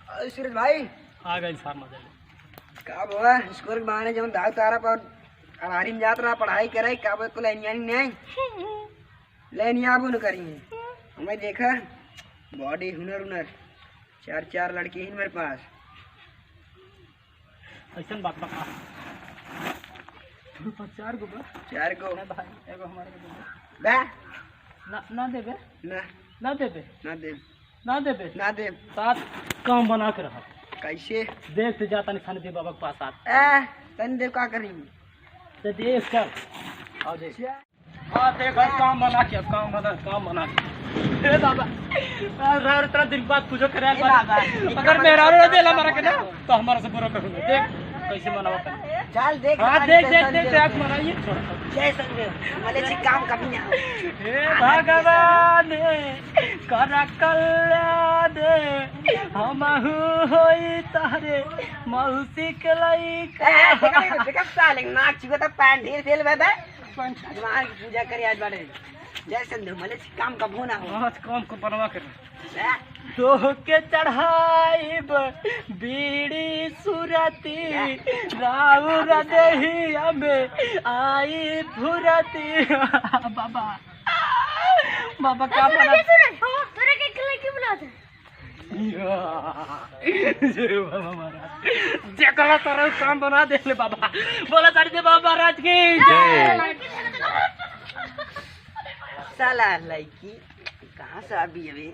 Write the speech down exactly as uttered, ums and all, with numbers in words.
अरे सूरज भाई। आ गए सार मजा ले। का बाबा, स्कूल के बहाने जौन दाऊ तारा पर अड़ारी में जात रहा पढ़ाई करे, का बाबा को लेनिया नहीं? लेनिया आबू न करी। हमें देखा, बॉडी हुनर हुनर, चार चार लड़की ही मेरे पास। ऐसन बात बा। तोर पास चार गो बा? चार गो। ना भाई, एगो हमारे को दे दे। बा? ना, ना देबे? ना। ना देबे? ना देब। ना देबे? ना देब। साथ काम बना के रहा। कैसे? देख तो जा तनी सन देव बाबा के पास साथ। ए, सन देव का करी? तो देख कर। और देख। हाँ, देख, अब काम बना के, अब काम बना, काम बना के। ए बाबा, यार, इतना दिन बाद पूजा करे आइल ए बानी। बाबा, अगर मेहरारू ना देला हमारा के ना, तो हमारा से बुरा करूँगा। देख, कैसे मनावा तनी। चल, देख, हाँ, आज देख, जय देख, देख, संजय। आज मनाइए, छोड़। जय संजय, भले जी काम कभी ना हो। हे भगवान, कर कल्याण, हमहू होई तहरे मौसी के लइका। ए, देखा, देखा, देखा, साले नाक चुका था, पैंट ढील फेल बे, बे। भगवान की पूजा करे आज बाड़े। जय संजय, भले काम कभू ना हो। आज काम को बनवा के रख। बे। तोहके चढ़ाइब बीड़ी सुरती, राउर देहिया में आई फुरती। बाबा, बाबा, का तोरा बना? के सुरज, तोरा के कल के बुलात है। जय बाबा महाराज, जेकरा तरह काम बना दे ले बाबा। बोला तारी दे बाबा महाराज की जय। साला लड़की कहाँ से अभी अभी